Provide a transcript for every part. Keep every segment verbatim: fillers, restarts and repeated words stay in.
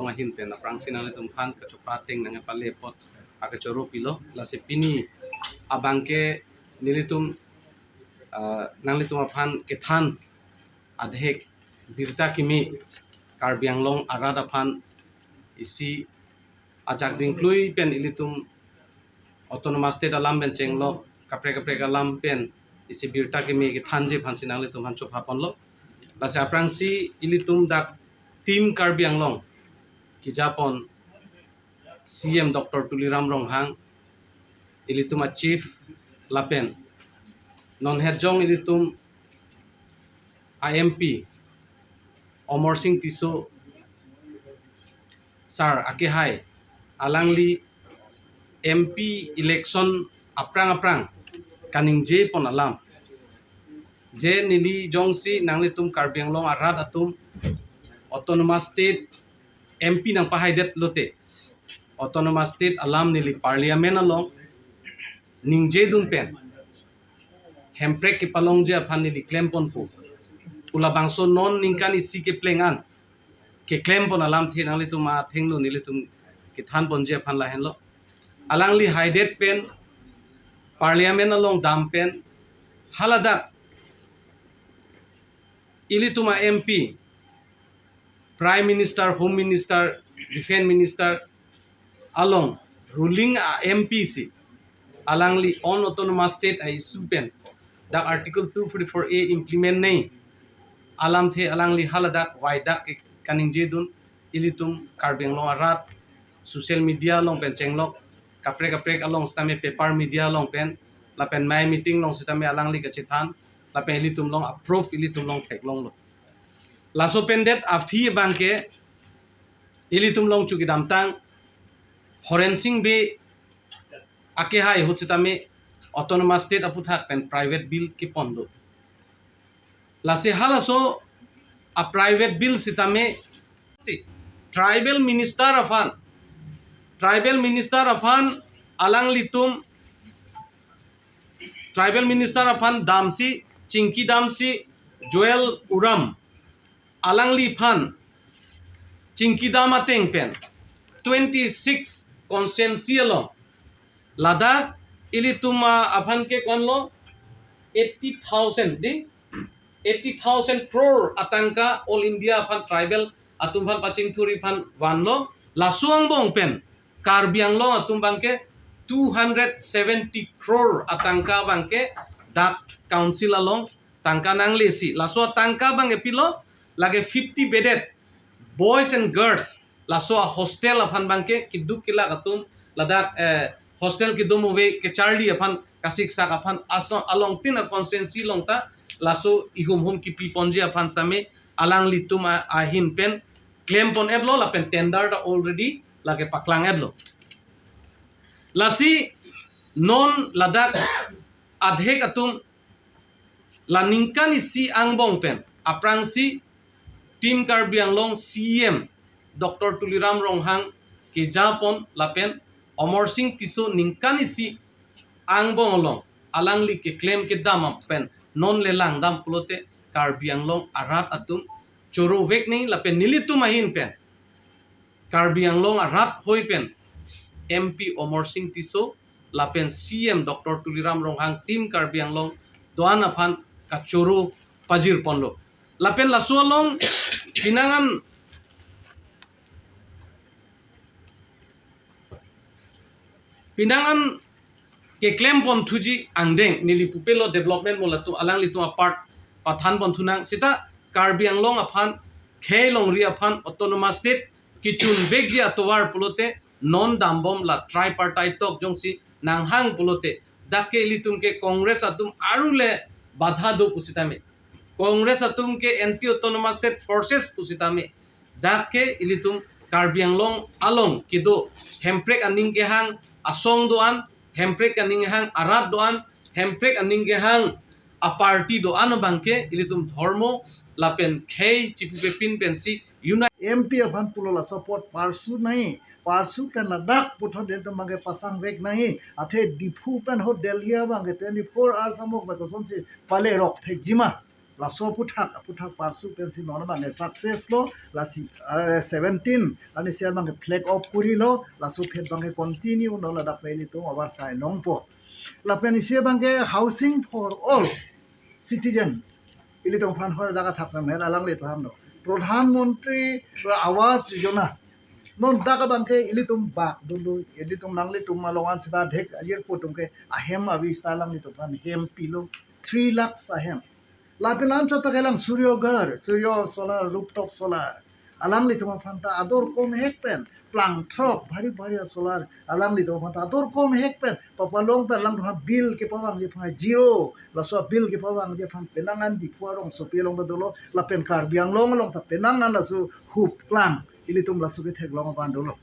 ahin pen aphrangsi nanglitum aphan kachopa ateng nangpale apot akachoro pilo. Lasi pini abangke nelitum, ah, nanglitum aphan kethan adhek birta kimi Karbi Anglong arat aphan isi ajak dingklui pen ilitum autonomous state alam pen chenglok kaprek kaprek alam pen isi birta kimi kethanji aphansi nanglitum aphan chopha ponlo. Lasi aphrangsi ilitum dak Team Karbi Anglong kejapon C M Doctor Tuliram Ronghang, ilitum a chief lapen non hetjong ilitum a M P Amarsing Tisso sir akehai, alangli M P election aphrang aphrang kaningje pon alam, je neli jongsi nanglitum Karbi Anglong arat atum autonomous state M P nangpahaidet lote, autonomous state alam neli parliament along ningje dun pen Hemprek kepalongji aphan neli klem ponpo pu labangso non ningkan isi kepleng an keklem pon alamthe nanglitum athengno nelitum kethan ponji aphan lahenlo. Alangli haidet pen parliament along dam pen haladak ilitum a M P, Prime Minister, Home Minister, Defense Minister along ruling a M P si alangli on autonomous state a issue pen dak Article two forty-four A implement nei alamthe alangli haladak waidak ke kaningje dun ilitum Karbi Anglong arat social media along pen chenglok kaprek kaprek along sitame paper media along pen lapen mai meeting along sitame alangli kachethan lapen ilitum along approve ilitum along theklonglo. Laso pen det aphi abangke ilitum along chu kedamtang Horensing Bey akehai ahut sitame autonomous state aputhak pen private bill kepon do. Lasi halaso a private bill sitame si tribal minister aphan, tribal minister aphan alanglitum tribal minister aphan damsi, chingki damsi, Jual Oram alangliphan chingki dam ateng pen twenty-six constituency along ladak ilitum aphan ke konlo eighty thousand di, eighty thousand crore atangka All India aphan tribal atum aphan pachingthurji aphan vanlo. Laso angbong pen Karbi Anglong atum abangke two hundred seventy crore atangka abangke dak council along tangka nanglesi. Laso atangka abangke pilo, lake fifty bedded boys and girls, laso a hostel aphan abangke keduk kelak atum ladak, eh, hostel kedom ave kacharli aphan kasiksak aphan aso alongtin a constituency along ta laso ihum hum kipi ponji aphan sitame alanglitum a- ahin pen klem pon etlo lapen tender ta already lake paklang etlo. Lasi non ladak adhek atum la ningkan isi angbong pen aphrangsi Team Karbi Anglong C M Doctor Tuliram Ronghang kejapon lapen Amarsing Tisso ningkan isi angbong along alangli keklem kedam pen non le langdam pulote Karbi Anglong arat atum choro vek nei lapen nelitum ahin pen Karbi Anglong arat hoi pen M P Amarsing Tisso lapen C M Doctor Tuliram Ronghang Team Karbi Anglong do-an aphan kachoro pajir ponlo. Lapen laso along pinangan pinangan keklem ponthuji angdeng neli pupelo development mo latum alanglitum apart pathan ponthunang sita Karbi Anglong aphan khei longri aphan autonomous state kechun vekji atovar pulote non dambom la tripartite talk jongsi nanghang pulote dak ke ilitum ke Congress atum arule badha do pusitame, Congress atum ke anti autonomous state forces pusitame dak ke ilitum Karbi Anglong along kedo Hemprek aning kehang asong do-an, Hemprek aning kehang arat do-an, Hemprek aning kehang a party do-an abangke ilitum dhormo lapen khei chipupepin pensi unite. M P aphan pulo la support parsu nai, parsu pen ladak puthot de tum abangke pasang vek nai, athe Diphu pen ho Delhi abangke twenty-four hours amok ba kosonsi pale rok thekjima. Laso aphuthak, aphuthak parsu pensi non abang ke success lo, lasi, eh, seventeen, lasi abang ke flag off kuri lo, laso aphet abang ke continue lo, ladak pen ilitum avarsai longpo. Lapen isi abang ke housing for all citizen. Ilitum aphan hor dak athak na men alanglitum lo. Pradhan Mantri Awas Yojana. Non dak abang ke ilitum bak dolo, ilitum nanglitum along an sida dhek ajir putum ke ahem avi sita alanglitum aphan hem pilo, three lakhs ahem. Lapen anchot ta kelang Surya Ghar, Surya Solar, Rooftop Solar. Alanglitum aphan ta ador komhek pen, plang throk, bhari bhari solar, alanglitum aphan ta ador komhek pen, papalong pen alanglitum aphan bill kepavangji aphan zero, laso bill kepavangji aphan penang an Diphu arongsopi along ta dolo, lapen Karbi Anglong along ta penang an laso hup klang, ilitum laso ketheklong abang dolo.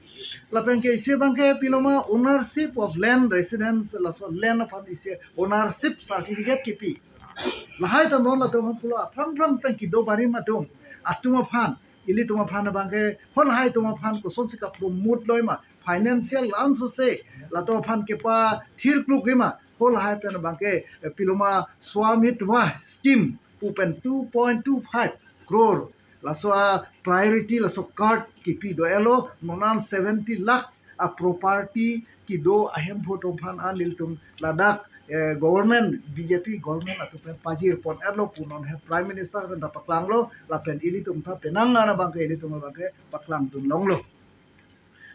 Lapen ke isi abang ke piloma ownership of land residence, laso land aphan isi ownership certificate kipi. Lahai ta non latum aphan pulo aphrang phrang pen kedo barim atum, atum aphan, ilitum aphan abang ke, halahai atum aphan kosonsi ka-promote loi ma, financial ansose, latum aphan kepathir kluk ma, halahai pen abang ke, eh, piloma Swamitva scheme pu pen two point two five crore. Laso a-priority, laso card kipi do-et lo, non an seventy lakhs a-property kedo ahemphu atum aphan an ilitum ladak, eh, government, B J P government atum pen pajir pon-et lo pu non he Prime Minister pen ta paklang lo, lapen ilitum ta penang an abang ke ilitum abang ke paklang dun longlo.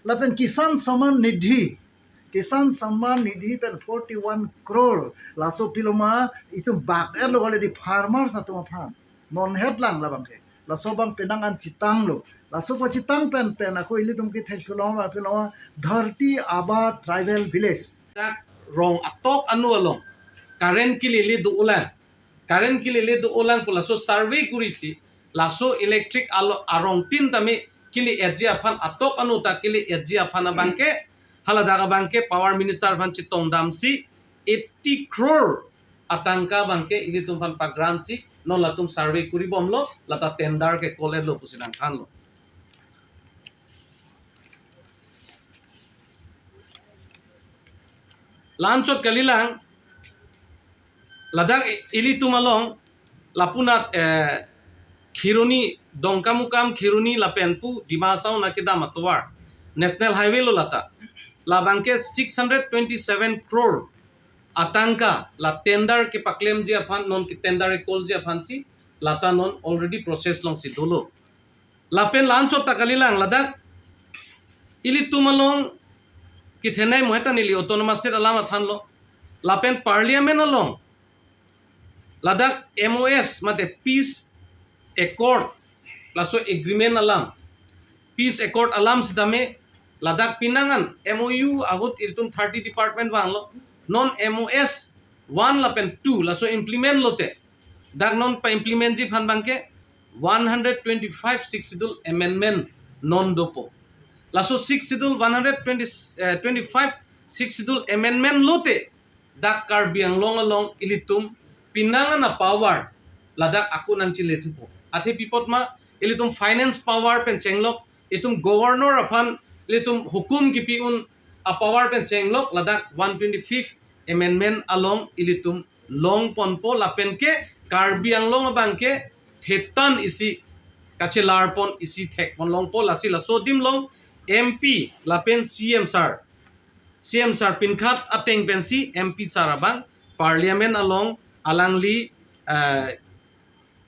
Lapen Kisan Samman Nidhi, Kisan Samman Nidhi pen forty-one crore, laso piloma itum bak-et lo already farmers atum aphan. Non het lang labang ke. Laso abang penang an chetang lo. Laso pachethang pen pen ako ilitum kethek thulong ma piloma Dharti Aaba Tribal Village. Dak rong atok anu along current kelele do-olang. Current kelele do-olang pu laso survey kurisi, laso electric alo arongtin tame kele-etji aphan, atok anu ta kele-etji aphan abang ke, haladak abang ke Power Minister aphan chetongdamsi eighty crore atangka abang ke ilitum aphan pa-grant si non latum survey kuri bomlo, lata tender ke call-et lo pusi nangthanlo. La-anchot kalilang, ladak ilitum along, lapunat, eh, Kheroni, Dongkamukam, Kheroni lapen pu Dima Hasao nangkedam atovar, National Highway lo lata. Labang ke six hundred twenty-seven crore atangka la tender kepaklemji aphan, non ke tender call-ji aphan si, lata non already process along si dolo. Lapen la-anchot ta kalilang, ladak ilitum along kethenei mo heta neli Autonomous State alam athanlo. Lapen Parliament along ladak M O S mate Peace Accord, laso agreement alam, Peace Accord alam sitame ladak penang an M O U ahut ilitum thirty department vanglo. Non M O S one lapen two laso implement lote, dak non pa-implement-ji aphan abang ke one hundred twenty-five Sixth Schedule amendment non dopo. Laso Sixth Schedule one hundred twenty, eh, twenty-five Sixth Schedule amendment lote, dak Karbi Anglong along ilitum penang an a-power ladak ako nangchele thupo. Athe pi apot ma, ilitum finance power pen chenglok, itum governor aphan ilitum hukum kipi un a-power pen chenglok, ladak one twenty-fifth amendment along ilitum long ponpo, lapen ke Karbi Anglong abang ke thetan isi kachelar pon isi thek pon longpo. Lasi laso adim along M P lapen C M sir, C M sir pinkhat ateng pensi M P sir abang Parliament along alangli, eh,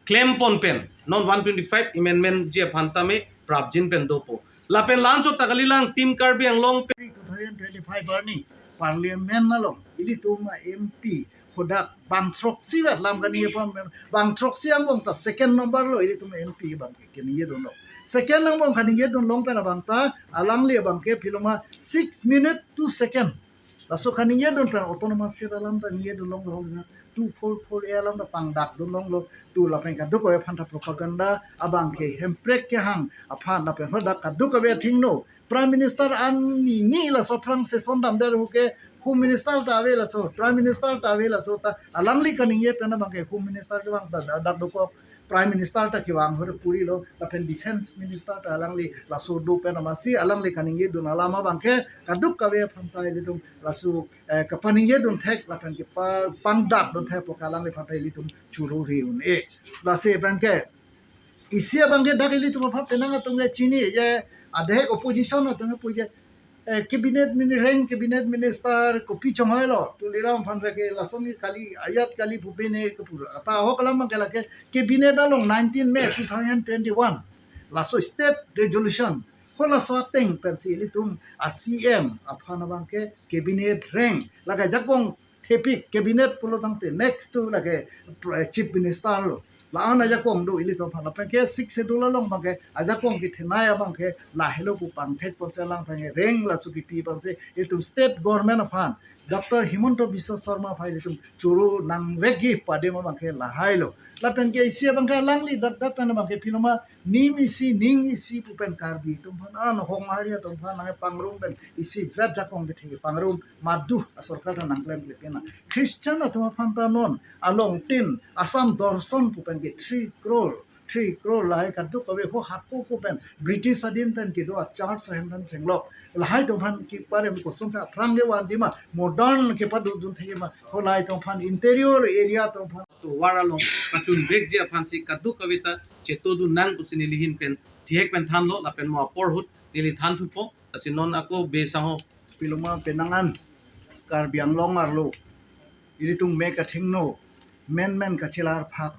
klem pon pen non one twenty-five amendment-ji aphan tame prapjin pen dopo. Lapen la-anchot ta kalilang, Team Karbi Anglong pen two thousand twenty-five arni Parliament along ilitum a-M P hadak bang throksi vet lam kaningje pon, bang throksi angbong ta second number lo ilitum M P abang ke kaningje dunlo. Second angbong kaningje dun long pen abang ta alangli abang ke piloma six minute two second. Laso kaningje dun pen Autonomous State alam ta ningje dun longlo, two four four A alam ta pangdak dun longlo. Tu lapen kadokave aphan ta propaganda abang ke hemprek kehang aphan lapen hadak kadokave athengno. Prime Minister an ni, ni laso aphrang session damdet ahut ke Home Minister ta ave laso, Prime Minister ta ave laso ta alangli kaningje pen abang ke Home Minister kevang ta da-, dak dokok. Prime Minister ta kevang hor puri lo, lapen Defense Minister ta alangli laso do pen amatsi alangli kaningje dun alam abangke kadokave aphan ta ilitum laso, eh, kapaningje dun thek lapen kepa pangdak dun thek pu ke alangliphan ta ilitum choro re un-e. Lasi abangke isi abangke dak ilitum aphan penang atum ke chini je adek opposition atum ke pu je, eh, cabinet mini reng cabinet minister kopi chonghoi lo, Tuliram aphan ke lason ke kali ajat kali pu bene ke pura. Ata ahok alam abangke lake cabinet along nineteen May two thousand twenty-one laso state resolution halaso ateng pensi ilitum a C M aphan abangke cabinet reng lake ajakong thepik cabinet pulo tangte next to lake, eh, chief minister lo. La-an ajakong do ilitum aphan, lapen ke six schedule along abangke ajakong kethenei abangke lahelo pu pangthek ponsi alang aphan ke reng laso kipi ponsi ilitum state government aphan Doctor Himanta Biswa Sarma aphan ilitum choro nangvekji pu adim abangke lahai lo. Lapen ke isi abangke alangli dak dak pen abangke piloma ning isi ning isi pu pen Karbi atum aphan, an Honghari atum aphan nangpangrum pen isi vet ajakong kethe pangrum madu asorkar ta nangklemkle pena. Christian atum aphan ta non along tin Assam Dorson pu pen ke three crore, three crore lahai kadokave ho hako ko pen British adin pen kedo a church ahem pen chenglok. Lahai atum aphan kepare kosonsi aphrang kevanji ma, modern kepadodun thekji ma, ho lahai atum aphan interior area atum aphan. Tovar along kachunvekji aphansi kadokave ta chetodun nang pusi neli ahin pen thihek pen thanlo lapen mo apor ahut neli than thupo. Lasi non ako be sangho piloma penang an Karbi Anglong arlo ilitum mek athengno menmen kachelar phak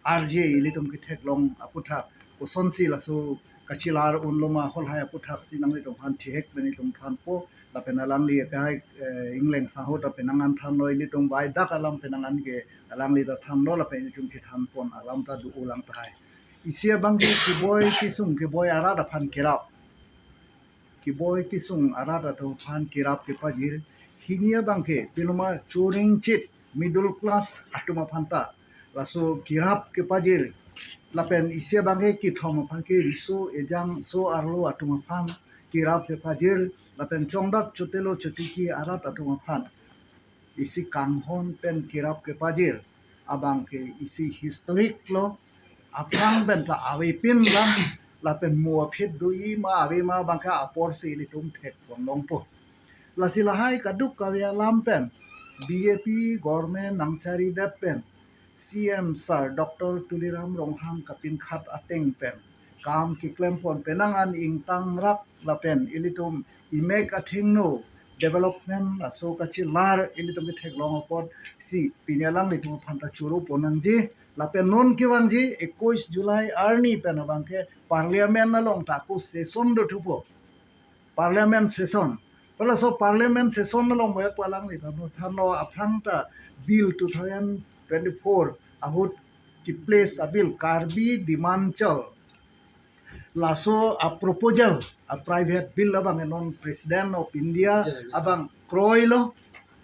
arje ilitum ketheklong aputhak kosonsi laso kachelar unlo ma, holhai aputhak si nanglitum aphan thihek pen itum thanpo. Lapen alangli akai, eh, Ingleng sangho ta penang an thanlo, ilitum bai dak alam penang an ke alangli ta thanlo lapen ilitum kethan pon alam ta do-o lang tahai. Isi abangke keboi kesung keboi arat aphan kerap, keboi kesung arat atum aphan kerap kepajir. Hini abangke piloma choringchit middle class atum aphan ta laso kerap kepajir. Lapen isi abangke kethom aphan ke riso ejang so arlo atum aphan kerap kepajir. Lapen chongdat chotelo chotiki arat atum aphan isi kanghon pen kerap kepajir abangke isi historic lo. Aphrang pen ta avepin lang lapen mo aphit do-i ma ave ma abangke aporsi ilitum thekpon longpo. Lasi lahai kadokave alam pen B J P government nangcharidet pen C M sir Doctor Tuliram Ronghang kapinkhat ateng pen kam keklempon penang an ingtangrak lapen ilitum imek athengno development laso kachelar ilitum ketheklong apotsi pini alanglitum aphan ta choro pon nangji. Lapen non kevangji ekuis July arni pen abangke parliament along ta ako session do thupo. Parliament session. Halaso parliament session along pu alangli than thanlo aphrang ta bill two thousand twenty-four ahut keplace a bill Karbi Dimanchal laso a proposal a private bill abang non President of India abang kroilo,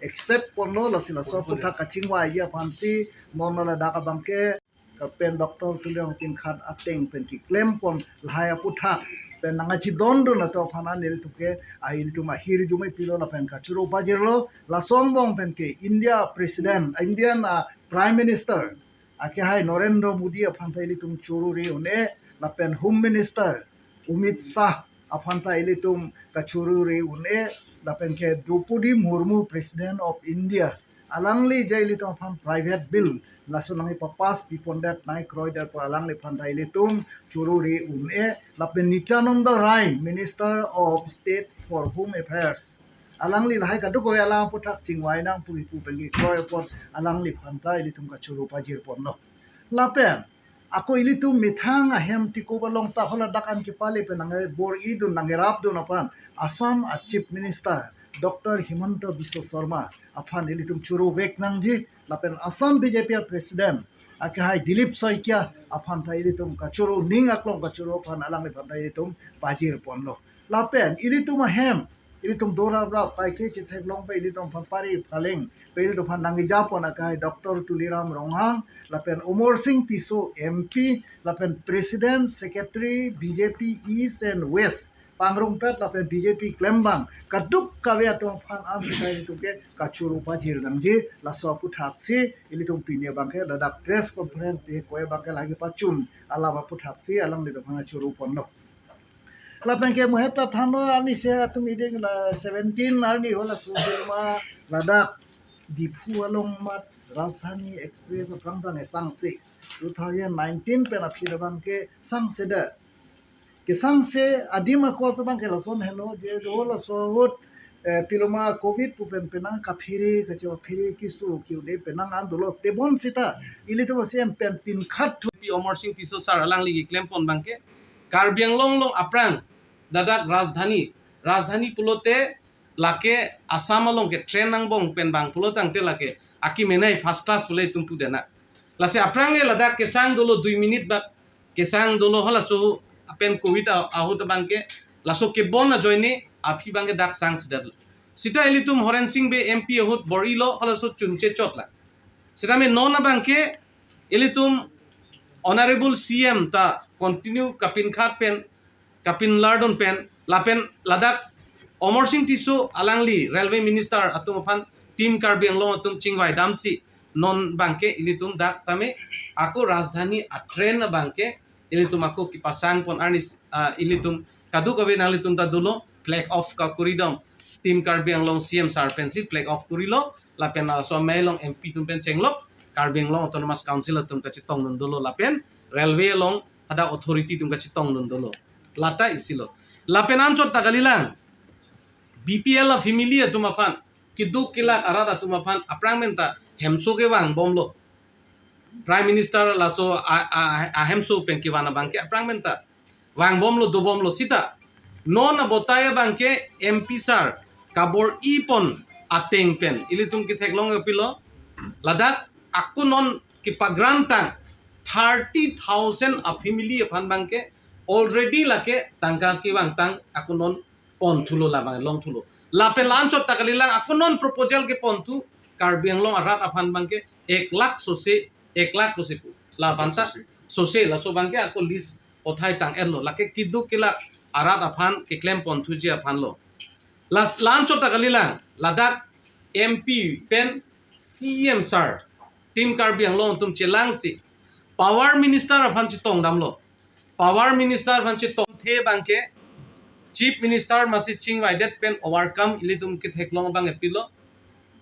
accept ponlo, lasi laso aputhak kachingvaiji aphansi non ladak abangke kapen Doctor Tuliram pinkhat ateng pen keklempon lahai aputhak pen nangkachidondun atum aphan an ilitum ke a ilitum ahirjume pilo lapen kachoro pajirlo. Laso angbong pen ke India President, Indian, ah, Prime Minister akehai Narendra Modi aphan ta ilitum choro re un-e, lapen Home Minister Amit Shah aphan ta ilitum kachoro re un-e, lapen ke Droupadi Murmu, President of India, alangli je ilitum aphan private bill laso nangkepapass pipondet nangkekroidet pu alangliphan ta ilitum choro re un-e, lapen Nityananda Rai, Minister of State for Home Affairs, alangli lahai kadokave alam aputhak chingvai nang pu ipu pen kekroi apot alangliphan ta ilitum kachoro pajir ponlo. Lapen ako ilitum methang ahem tiko along ta haladak an kepale pen nangbor-idun nangrapdun aphan Assam a Chief Minister Doctor Himanta Biswa Sarma aphan ilitum choro vek nangji, lapen Assam B J P a President akehai Dilip Saikia aphan ta ilitum kachoro ning aklong kachoro aphan alangliphan ta ilitum pajir ponlo. Lapen ilitum ahem ilitum dorap rap pai ke chetheklong pen ilitum aphan pari phaleng pen ilitum aphan nangkejapon akehai Doctor Tuliram Ronghang lapen Amarsing Tisso M P lapen President Secretary B J P East and West pangrumpet lapen B J P klembang kadokave atum aphan ansi kai ilitum ke kachoro pajir nangji. Laso aputhaksi ilitum pini abangke ladak press conference bihek koi abangke lagi pachun alam aputhaksi alanglitum aphan kachoro ponlo. Lapen ke muhet ta thanlo, arnisi atum ideng la seventeen arni halaso Piloma ladak Diphu along mat Rajdhani Express aphrang abang sangse, two thousand nineteen pen aphi abangke sangse de. Kesangse adim akos abangke lason helo, je do laso ahut, eh, Piloma covid pu pen penang kaphere, kachewa phere, keso ke-un-e penang an dolo, tebon sita ilitum asem pen pinkhat thu. Pi Amarsing Tisso sir alangli keklem pon abangke Karbi Anglong along aphrang ladak Rajdhani, Rajdhani pulote lake Assam along ke train angbong pen bang pulo tangte lake akimenei first class pule itum pu dena. Lasi aphrang ke ladak kesang dolo dui minute bak, kesang dolo halaso pen covid a-, ahut abangke laso kebon ajoine aphi abangke dak sangse det. Sita ilitum Horen Sing Bey M P ahut bor-ilo halaso chunche chot la. Sitame non abangke ilitum Honorable C M ta continue kapinkhat pen, kapinlardun pen, lapen ladak Amarsing Tisso alangli railway minister atum aphan Team Karbi Anglong atum chingvai damsi non abangke ilitum dak tame ako Rajdhani a-train abangke ilitum ako kepasang pon arni, ah, ilitum kadokave nanglitum ta dolo, flag off ka kori dam. Team Karbi Anglong C M sir pensi flag off korilo, lapen laso amei along M P atum pen chenglok, Karbi Anglong Autonomous Council atum kachetongdun dolo, lapen railway along hadak authority atum kachetongdun dolo. Lata isi lo. Lapen anchot ta kalilang, B P L a-family atum aphan, keduk kelak arat atum aphan aphrang pen ta hemso kevang bomlo. Prime Minister laso a, a, a, ahemso pen kevan abangke aphrang pen ta vang bomlo, do bomlo sita. Non abotai abangke M P sir kabor-i pon ateng pen ilitum ketheklong ke pilo, ladak ako non kepagrantang thirty thousand a-family aphan abangke already lake tangka kevangtang ako non ponthulo, labang longthulo. Lapen la anchot ta kalilang ako non proposal keponthu Karbi Anglong arat aphan abangke ek lakh sose, ek lakh sose pu. Labang ta sose, laso abangke ako list othai tang-etlo. Lake keduk kelak arat aphan keklem ponthuji aphan lo. Las, la anchot ta kalilang, ladak M P pen C M sir, Team Karbi Anglong atum chelangsi Power Minister aphan chetong damlo. Power Minister aphan chetongthe abangke Chief Minister masi chingvaidet pen overcome ilitum ketheklong abang epilo.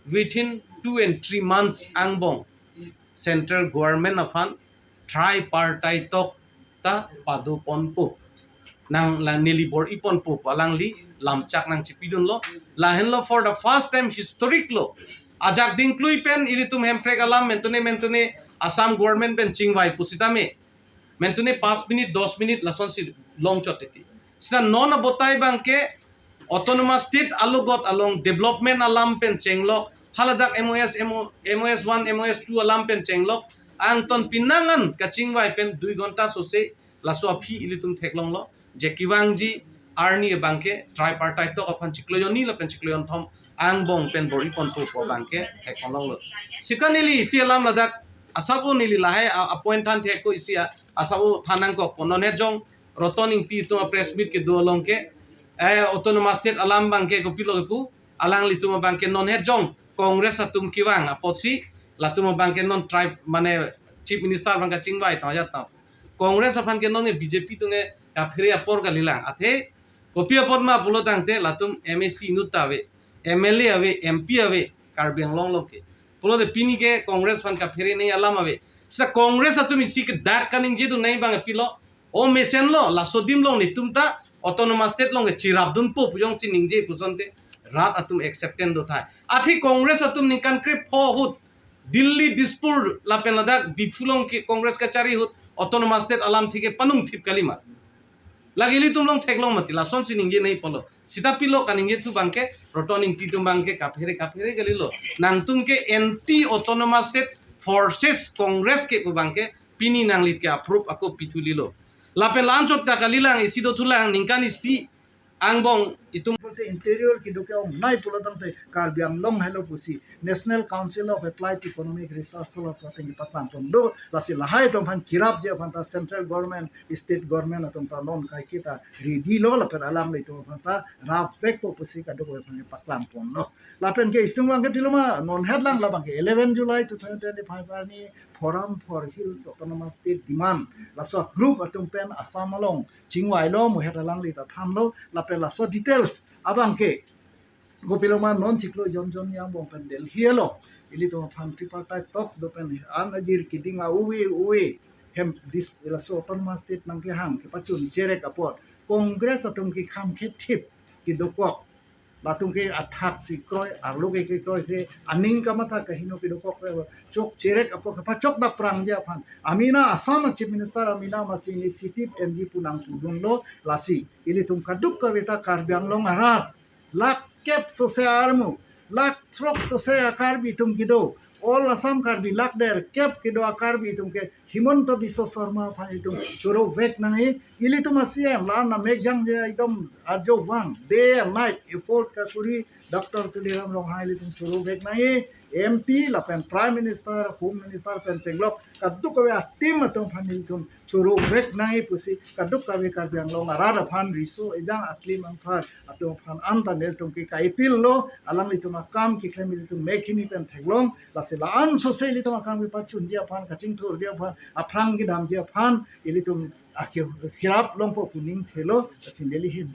Within two and three months angbong Central Government aphan tripartite talk ta pado ponpo. Nang la neli bor-i ponpo pu alangli lamchak nangchipidunlo. Lahenlo for the first time historic lo. Ajak dingklui pen ilitum Hemprek alam mentune mentune Assam Government pen chingvai pusitame mentune panch minute, dos minute lasonsi longchot titi. Sita non abotai abangke Autonomous State alogot along development alam pen chenglok, haladak M O S, M O, M O S one, M O S two alam pen chenglok, angton pinangan kachingvai pen dui ghonta sose laso aphi ilitum theklonglo. Je kevangji arni abangke tripartite talk aphan chiklo hini lapen chiklo thom angbong pen bor-i ponpo pu abangke theklonglo. Sita neli isi alam ladak asap-o neli lahai a, a-point than thek ko isi a, asap-o than nangkok po. Non het jong Roton Ingti atum a-press meet kedo along ke, eh, Autonomous State alam abangke kopilo kepu, alanglitum abangke non het jong Congress atum kevang apotsi latum abangke non tribe mane Chief Minister abang kachingvai tang ajat tang. Congress aphan ke non ke B J P atum ke kaphere apor kalilang. Athe kopi apot ma pulo tangte latum M A C inut ta ave, M L A ave, M P ave, Karbi Anglong along ke. Pulote pini ke Congress aphan kaphere nei alam ave. Sita Congress atum isi ke dak kaningjedun nei abang pilo. O mesenlo, laso adim along netum ta Autonomous State along ke chirapdunpo pu jongsi ningje pusonte rat atum acceptance do thai. Athe Congress atum ningkan krepho ahut Delhi, Dispur lapen ladak Diphu along ke Congress kachari ahut Autonomous State alamthe ke panung thip kalima. Lake ilitum along theklong mati, lasonsi ningje nei pulo. Sita pilo kaningjethu abangke Roton Ingti atum abangke kaphere kaphere kalilo. Nangtum ke anti Autonomous State forces Congress ke pu abangke pini nanglit ke approve ako pithu lilo. Lapen la anchot ta kalilang isi dothulang, ningkan isi angbong itum te interior kedo ke-ongnei pulo tangte Karbi Anglong helo pusi National Council of Applied Economic Research laso ateng kepaklang pon do. Lasi lahai atum aphan kerapji aphan ta central government, state government atum ta non kaiketa ready lo, lapen alanglitum aphan ta rapvekpo pusi kadokave aphan kepaklang ponlo. Lapen ke istung abang ke piloma non het lang labang ke eleven July two thousand twenty-five arni Forum for Hills Autonomous State demand laso group atum pen Assam along chingvailo, mo het alangli ta thanlo, lapen laso details abang ke kopiloma non chiklo jon jon angbong pen Delhi along ilitum aphan tripartite talks do pen an ajir keding a-uwe uwe hem dis laso Autonomous State nangkehang kepachun cherek apot Congress atum kekhang khethip kedokok, latum ke athak si kroi, arlo ke kekroi ke, aning kamatha kaheno kedokok ke chok cherek apot kepachok daprangji aphan amena Assam Chief Minister amena masi initiative enji pu nangpudunlo. Lasi ilitum kadokave ta Karbi Anglong arat lakh kep sose armu, lakh throk sose a-Karbi atum kedo, all Assam Karbi lakh der kep kedo a-Karbi atum ke Himanta Biswa Sarma aphan itum chorovek nangji. Ilitum a-C M la-an na mekjang je ekdom arjovang, day and night effort kakuri, Doctor Tuliram Ronghang ilitum chorovek nangji. M P lapen Prime Minister, Home Minister pen chenglok kadokave a-team atum aphan ilitum chorovek nangji pusi kadokave Karbi Anglong arat aphan riso ejang aklim anphar atum aphan anta nelitum ke ka-appeal lo, alanglitum akam keklem ilitum mekhini pen theklong, lasi la-an sose ilitum akam kepachunji aphan, kachingthurji aphan, aphrang kedamji aphan ilitum ake kerap longpo pu ning thelo, lasi neli hin